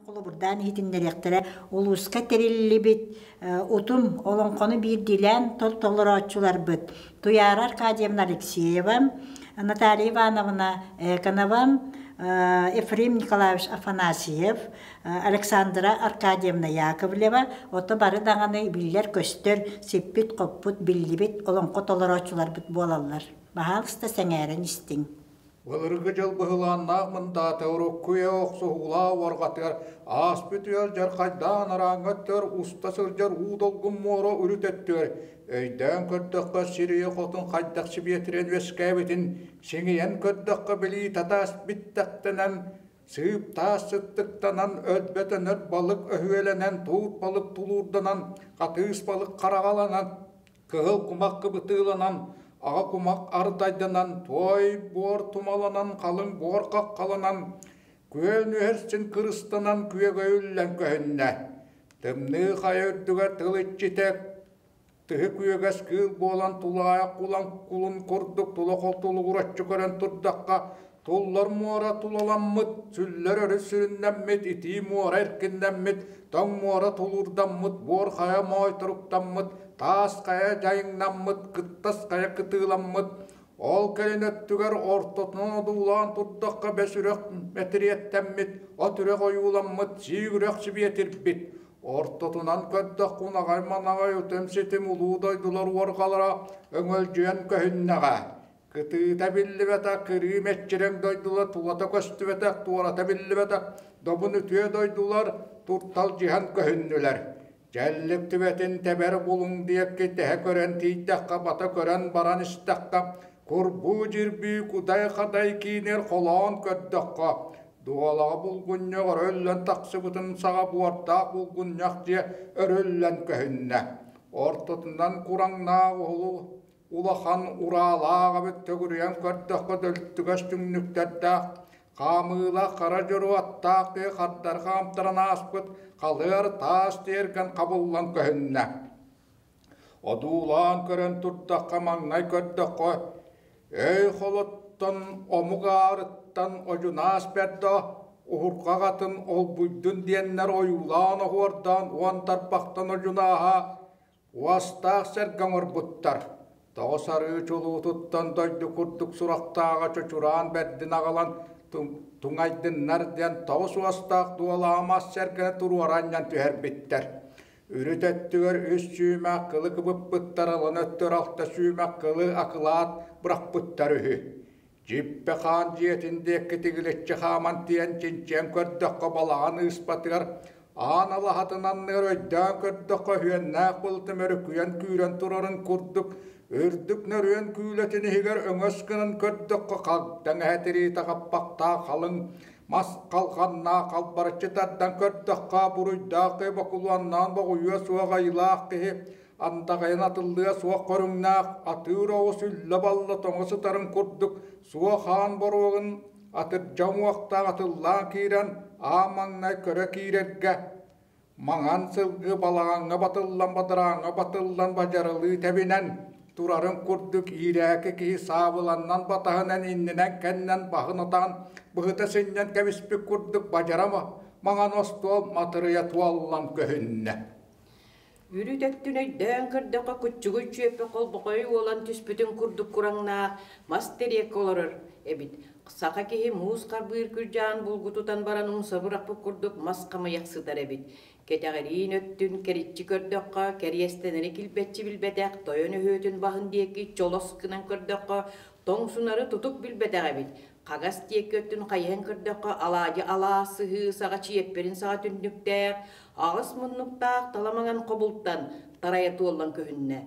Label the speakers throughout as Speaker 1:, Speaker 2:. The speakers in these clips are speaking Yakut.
Speaker 1: Холобурдаан иһитиннэриэхтэрэ улууска тэриллибит утум олоҥхону биирдиилээн толорооччуларбыт Туйаара Аркадьевна Алексеева, Наталья Ивановна Эконова, Ефрем Николаевич Афанасьев, Александра Аркадьевна Яковлева ото бары даҕаны биллэр-көстөр, сиппит-хоппут, биллибит олоҥхо толорооччуларбыт буолаллар. Баһаалыста сэҥээрэн истиҥ.
Speaker 2: Былыргы дьыл быһылааннаах мындаата урукку үйэ охсуһуулаах уорҕатыгар ааспыт үйэ дьархайдаан арааҥҥа өттүгэр уста сылдьар уу долгун муора үрүт өттүгэр өйдөөн көрдөххө сир ийэ хотун хайдах сибиэтирэн үөскээбитин сиҥийэн көрдөххө билии татаас биттэхтэнэн сыып таас сыттыктанан өлбөтөнөр балык өһүөлэнэн туут балык тулуурданан хатыыс балык хараҕаланан Кыһыл кумах кыбытыыланан, аҕа кумах ардайданан, туой буор тумаланан, халыҥ буор хаххаланан, күөл нүһэрсин кырыстанан күөгөйүллэн көһүннэ. Тымныы хайа үрдүгэр тыл иччитэ тыһы күөгэс кыыл буолан тулаайах кулан кулун курдук тула тулугураччы көрөн турдахха Туллар муора тулаламмыт, сүллэр өрүс сүрүннэммит, итии муора эркиннэммит, тоҥ муора тулуурдаммыт, буор хайа моойторуктаммыт, таас хайа дьайыҥнаммыт, кыттас хайа кытыыламмыт, ол кэлин өттүгэр ортотунан одуулаан турдахха бэс үрэх мэтириэттэммит, от үрэх ойууламмыт, сиик үрэх сибиэтирбит, ортотунан көрдөххө унаҕай-манаҕай утум-ситим улуу дойдулар уорҕалара өҥөлдьүйэн көһүннэҕэ. Кытыыта биллибэтэх, кырыы мэччирэҥ дойдулар тулата көстүбэтэх, туората биллибэтэх, добун үтүө дойдулар турталдьыһан көһүннүлэр. Дьэллик түбэтин тэбэр булуҥ диэки тэһэ көрөн тиийдэххэ, бата көрөн баран истэххэ, курбуу дьирбии кудай-хадай киинэр холоон көрдөххө, дуолаҕа булгунньах өрөллөн тахсыбытын саҕа буордаах булгунньах дьиэ өрүллэн көһүннэ. Ортотунан кураҥнаах уһулу Улахан ураалаах эбит төгүрүйэн көрдөххө дөлтүгэс түҥнүктэрдээх, хаамыылаах хара дьоруо аттаах киһи хардары хаамтаран ааспыт халыар таас тиэргэн хабыллан көһүннэ. Одуулаан көрөн турдахха маҥнай көрдөххө, өй холоттон омук аарыттан одьунаас бэрдэ уһурҕах атын олбуйдун диэннэр ойуулаан оһуордаан уон тарбахтан одьунааһа Уостаах сэргэ оҥорбуттар. Тоҕус арыы чулуутуттан дойду курдук сурахтааҕа чочураан бэрдин аҕалан туҥайдыннар диэн тоҕус уостаах дуолаамас сэргэни туруора анньан түһэрбиттэр. Үрүт өттүгэр үс сүүмэх кылы кыбыппыттар, алын өттүгэр алта сүүмэх кылы акылаат бырахпыттар үһү. Дьиппэ хаан дьиэтин диэки тигиличчи хааман тиийэн чинчийэн көрдөххө балаҕан ыыспатыгар аан алаһатын анныгар өйдөөн көрдөххө үһүөннээх былытым өрүкүйэн күүрэн турарын курдук үрдүк нөрүөн күүлэтин иһигэр өҥөс гынан көрдөххө хагдаҥ эһэ тириитэ хаппахтаах халыҥ мас халҕаннаах халбарыччы тардан көрдөххө буруйдаах киһи бокулуоннаан боҕуйуо суох айылаах киһи Андаҕайын атыллыа суох көрүҥнээх атыыр оҕус үллэ-балла тоҥо сытарын курдук суох аан боруогун атырдьа уҥуохтаах атыллаан киирэн аан маҥнай көрө киирэргэ маҥан сылгы балаҕаҥҥа батыллан бадарааҥҥа батыллан бадьаралыы тэбинэн турарын курдук иирээки киһи саабыланнан батаһынан иннинэн кэннэн баһын атаан быһыта сынньан кэбиспит курдук бадьара маҥан остуол матырыйа туоллан көһүннэ.
Speaker 3: Үрүт өттүн өйдөөн көрдөххө, куччугуй чүөппэ холбохойу уолан түспүтүн курдук кураҥнаах мас тэриэккэ олорор эбит. Саха киһи муус харбыыр күрдьэҕин булгутутан баран умса бырахпыт курдук мас хамыйах сытар эбит. Кэтэҕириин өттүн кэриччи көрдөххө, кэриэстэнэри килбэччи билбэтэх тойон өһүөтүн баһын диэки чолос гынан көрдөххө, тоҥсунары тутук билбэтэх эбит. Хагас диэки өттүн хайыһан көрдөххө, алаадьы алаас сыһыы саҕа чиэппэрин саҕа түннүктээх, аҕыс муннуктаах тала маҥан хобултан тарайа туоллан көһүннэ.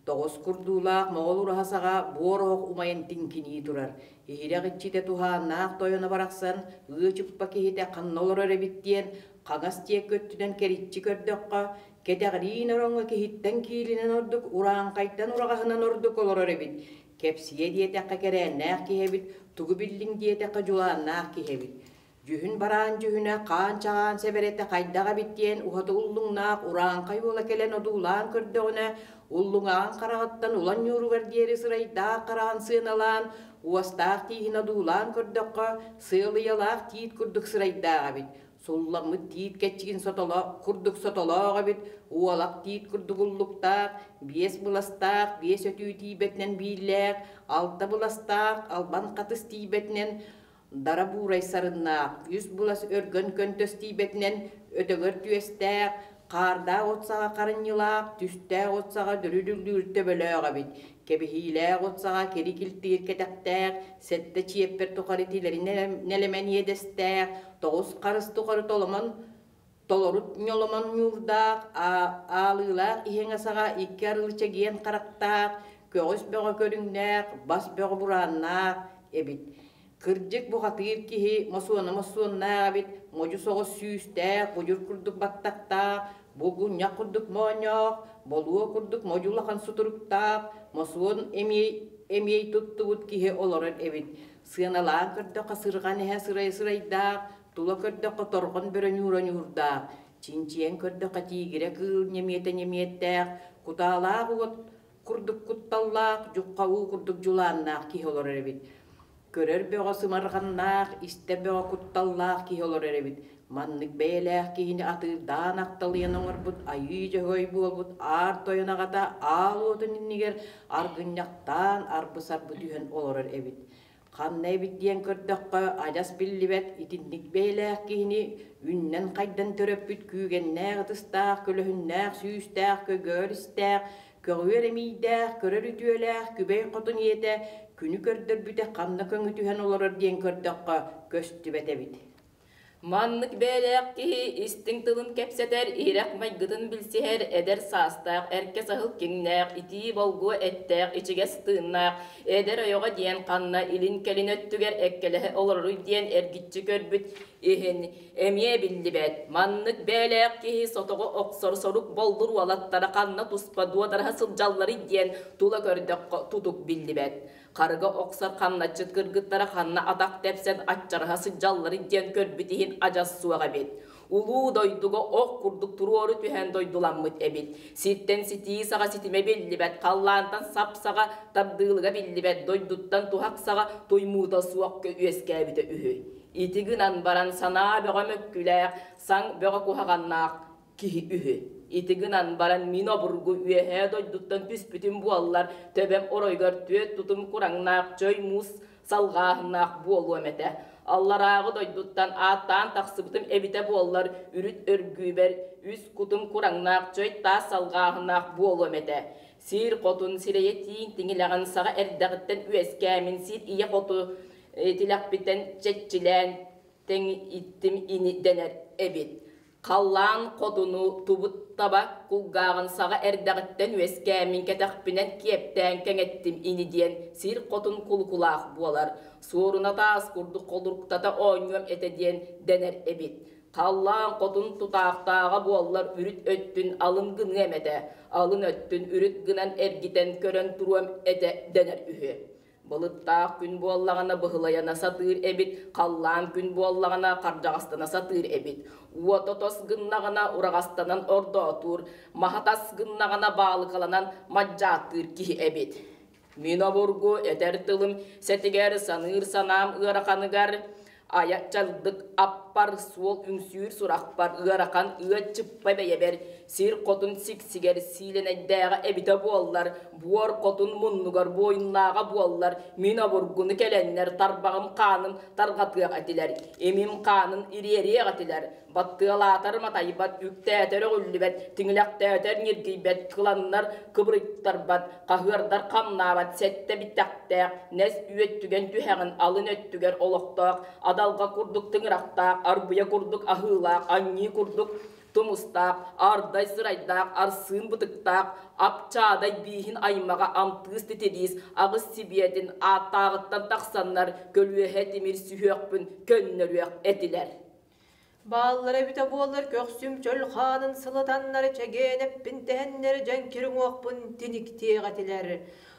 Speaker 3: Тоҕус курдуулаах моҕол ураһа саҕа буор оһох умайан тиҥкинии турар. Иһирэх иччитэ туһааннаах тойоно барахсан ыы чыппа киһитэ ханна олорор эбит диэн хаҥас диэки өттүнэн кэриччи көрдөххө, кэтэҕириин ороҥҥо киһиттэн киилинэн ордук урааҥхайтан ураҕаһынан ордук олорор эбит. Кэпсиэ диэтэххэ кэрээннээх киһи эбит, тугу биллиҥ диэтэххэ дьулааннаах киһи эбит. Дьүһүн бараан дьүһүнэ, хаан чаҕаан сэбэрэтэ хайдах эбит диэн уһаты уллуҥнаах урааҥхай уола кэлэн одуулаан көрдөҕүнэ, Уллуҥаҕын хараҕыттан улан ньууругар диэри сырайдаах хараҕын сыаналаан, уостаах тииһин одуулаан көрдөххө, сыалыйалаах тиит курдук сырайдаах эбит. Сулламмыт тиит кэччигин сотоло курдук сотолоох эбит, уолах тиит курдук уллуктаах, биэс быластаах, биэс өтүү тиийбэтинэн бииллээх, алта быластаах, албан хатыс тиийбэтинэн дара буурай сарыннаах, үс былас өргөн көнтөс тиийбэтинэн өтөгөр түөстээх, хаардаах от саҕа харынньылаах, түстээх от саҕа дөрүдүллүүр төбөлөөх эбит. Кэбиһиилээх от саҕа кири-килтиир кэтэхтээх, сэттэ чиэппэр тухары тилэри нэлэмэн иэдэстээх, тоҕус харыс тухары толомон толору ньоломон ньуурдаах, аалыылаах иһиҥэ саҕа икки арылы чэгиэн харахтаах, көҕүс бөҕө көрүҥнээх, бас бөҕө бурааннаах эбит. Кырдьык бухатыыр киһи мосуона мосуоннаах эбит, модьу соҕус сүүстээх, будьур курдук баттахтаах, булгунньах курдук моонньоох, болуо курдук модьу улахан сутуруктаах, мосуон эмиэй эмиэй туттубут киһи олорор эбит. Сыаналаан көрдөххө сырҕан эһэ сырай сырайдаах, тула көрдөххө торҕон бөрө ньуура ньуурдаах, чинчийэн көрдөххө тиигирэ кыыл ньэмиэтэ ньэмиэттээх, кутаалаах уот курдук кутталлаах, дьухха уу курдук дьулааннаах киһи олорор эбит. Көрөр бөҕө сымарҕаннаах, истэр бөҕө кутталлаах киһи олорор эбит. Маннык бэйэлээх киһини атыырдаан ахталыйан оҥорбут айыы дьөһөгөй буолбут аар тойон аҕата аал уотун иннигэр аргынньахтаан арбы-сарбы түһэн олорор эбит. Ханна эбит диэн көрдөххө, адьас биллибэт итинник бэйэлээх киһини үннэн-хайдан төрөппүт күүгэннээх ытыстаах, көлөһүннээх, сүүстээх, көгөөр истээх, көҕүөр эмиийдээх, көрөр үтүөлээх күбэй хотун ийэтэ күнү көрдөрбүтэ ханна көҥүтүһэн олорор диэн көрдөххө, көстүбэт эбит.
Speaker 4: Маннык бэйэлээх киһи истиҥ тылын кэпсэтэр, иһирэх майгытын билсиһэр, эдэр саастаах, эркэ саһыл киҥнээх, итии болгуо эттээх, ичигэс тыыннаах, эдэр ойоҕо диэн ханна илин-кэлин өттүгэр эккэлэһэ олороруй диэн эргиччи көрбүт иһин эмиэ биллибэт. Маннык бэйэлээх киһи сотоҕо охсор сорук боллур уолаттара ханна туспа дуодараһа сылдьалларый диэн тула көрдөххө тутук биллибэт. Харыга охсор хамначчыт кыргыттара ханна атах тэпсэн аччараһа сылдьалларын диэн көрбүт иһин адьас суох эбит. Улуу дойдуга ох курдук туруору түһэн дойдуламмыт эбит. Сиртэн ситии саҕа ситимэ биллибэт, халлаантан сап-саҕа тардыылыга биллибэт, дойдуттан туһах саҕа туймуута суох үөскээбитэ үһү. Ити гынан баран санаа бөҕө мөккүлээх, саҥ бөҕө куһаҕаннаах киһи үһү. Ити гынан баран мин обургу үөһээ дойдуттан түспүтүм буоллар, төбөм оройугар түөрт тутум кураҥнаах чөй муус салҕааһыннаах буолуом этэ. Алларааҕы дойдуттан ааттаан тахсыбытым эбитэ буоллар, үрүт өргүүбэр үс кутум кураҥнаах чөй таас салҕааһыннаах буолуом этэ. Сир хотун сирэйэ тииҥ тиҥилэҕин саҕа эрдэҕиттэн үөскээмин сир ийэ хоту тилэхпиттэн чэччилээн тэҥ иттим ини дэнэр эбит. Халлаан хотуну тубут таба кулгааҕын саҕа эрдэҕиттэн үөскээммин кэтэхпинэн киэптээн кэҥэттим ини диэн сир хотун кулукулаах буолар. Суоруна таас курдук холуруктата оонньуом этэ диэн дэнэр эбит. Халлаан хотун тутаахтааҕа буоллар үрүт өттүн алын гыныам этэ, алын өттүн үрүт гынан эргитэн көрөн туруом этэ дэнэр үһү. Былыттаах күн буоллаҕына быһылайана сатыыр эбит, халлаан күн буоллаҕына хардьаҕастана сатыыр эбит. Уота тос гыннаҕына ураҕастанан ордоотуур, маһа тас гыннаҕына баалыкаланан мадьааттыыр киһи эбит. Мин обургу этэр тылым сэтигэр саныыр санаам ыараханыгар айа чалдык аппар суол үҥсүүр сурахпар ыарахан ыа чыппа бэйэбэр сир хотун сиксигэр сиилэнэйдээҕэ эбитэ буоллар буор хотун муннугар буойуннааҕа буоллар мин обургуну кэлэннэр тарбаҕым хаанын тарҕатыах этилэр имим хаанын ириэриэх этилэр Баттыалаатар матайбат, үктээтэр өҕүллүбэт, тиҥилэхтээтэр ньиргийбэт, кыланнар кыбырыйтарбат, хаһыардар хамнаабат, сэттэ биттэхтээх, нэс үөттүгэн түһэҕин алын өттүгэр олохтоох, адалҕа курдук тыҥырахтаах, арбыйа курдук аһыылаах, анньыы курдук тумустаах, ардай сырайдаах, арсыын бытыктаах, апчаадай бииһин аймаҕа амтыыс титириис аҕыс сибиэтин ааттааҕыттан тахсаннар көлүөһэ тимир сүһүөхпүн көннөрүөх этилэр.
Speaker 5: Бааллара эбитэ буоллар көхсүм чөл хаанын сылытаннар чэгиэн эппин тэһэннэр дьэҥкир уҥуохпун тиниктиэх этилэр.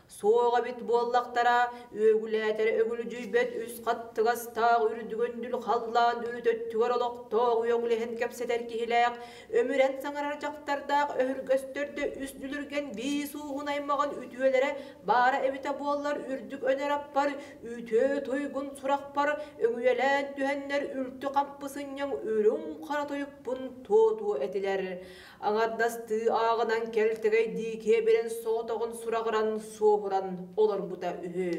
Speaker 5: Суох эбит буоллахтара, үөгүлээтэр өгүлүдьүйбэт үс хаттыгастаах үрдүгүндүл халлаан үрүт өттүгэр олохтоох үөҥүлэһэн кэпсэтэр киһилээх, өмүрэн саҥарар дьахтардаах өһүргөстөрдө үс дүлүргэн биис ууһун аймаҕын үтүөлэрэ баара эбитэ буоллар үрдүк өнөр аппар, үтүө туйгун сурахпар өҥүйэлээн түһэннэр үлтү хампы сынньаҥ үрүҥ хара тойукпун туо-туо этилэр. Аҥардастыы ааҕынан кэлтэгэйдии киэбирэн соҕотоҕун сураҕыран суоһуран олорбута үһү.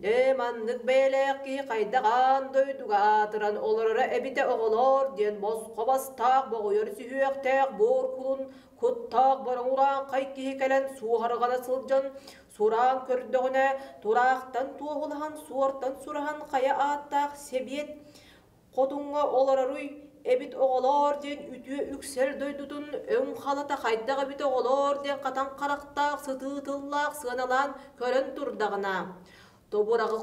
Speaker 5: Дьэ, маннык бэйэлээх киһи хайдах аан дойдуга аатыран олороро эбитэ оҕолоор диэн босхо бастаах боҕуйар сүһүөхтээх буор кулун куттаах бороҥураан киһи кэлэн суоһарҕана сылдьан сураан көрдөҕүнэ тураахтан туоһулаһан суортан сураһан хайа ааттаах сэбиэт Хотуҥҥа олороруй эбит оҕолоор диэн үтүө үксэл дойдутун өҥ халата хайдах эбит оҕолоор диэн хатан харахтаах сытыы тыллаах сыаналаан көрөн турдаҕына тобураҕы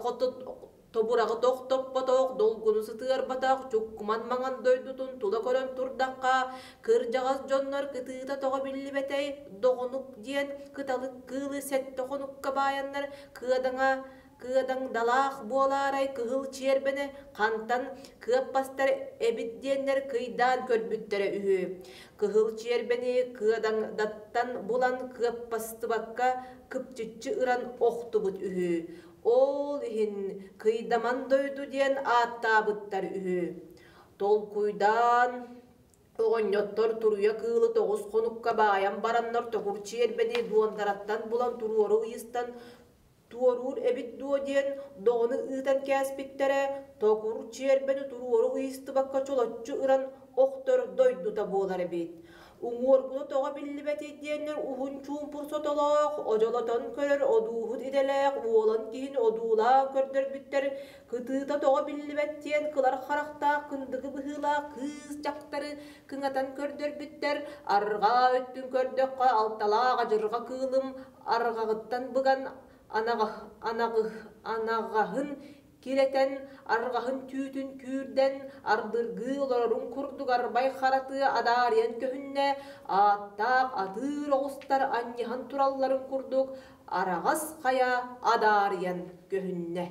Speaker 5: тобураҕы тохтоппотох долгуну сытыарбатах чуккуман маҥан дойдутун тула көрөн турдахха кырдьаҕас дьоннор кытыыта тоҕо биллибэтэй доҕунук диэн кыталык кыылы сэттэ хонукка баайаннар кыадаҥа кыадаҥдалаах буолаарай кыһыл чиэрбэни хантан кыаппастар эбит диэннэр кыйдаан көрбүттэрэ үһү. Кыһыл чиэрбэни кыадаҥдаттан булан кыаппастыбакка кыпчыччы ыран охтубут үһү. Ол иһин Кыйдаман дойду диэн ааттаабыттар үһү. Толкуйдаан Оҕонньоттор туруйа кыылы тоҕус хонукка баайан бараннар токур чиэрбэни дуондараттан булан туруору ыйыстан туоруур эбит дуо диэн доҕону ыытан кээспиттэрэ, токур чиэрбэни туруору ыйыстыбакка чолоччу ыран охтор дойдута буолар эбит. Уҥуоргута тоҕо биллибэтий диэннэр уһун чуумпур сотолоох, одьолотон көрөр одууһут идэлээх уолан киһини одуулаан көрдөрбүттэр, кытыыта тоҕо биллибэт диэн кылар харахтаах кындыгы быһыылаах кыыс дьахтары кыҥатан көрдөрбүттэр, арҕаа өттүн көрдөххө алталаах адьырҕа кыылым арҕаҕыттан быган анаҕаһын килэтэн, арҕаһын түүтүн күүрдэн, ардыргыы олорорун курдук арбай харатыа адаарыйан көһүннэ, ааттаах атыыр оҕустар анньыһан туралларын курдук араҕас хайа адаарыйан көһүннэ.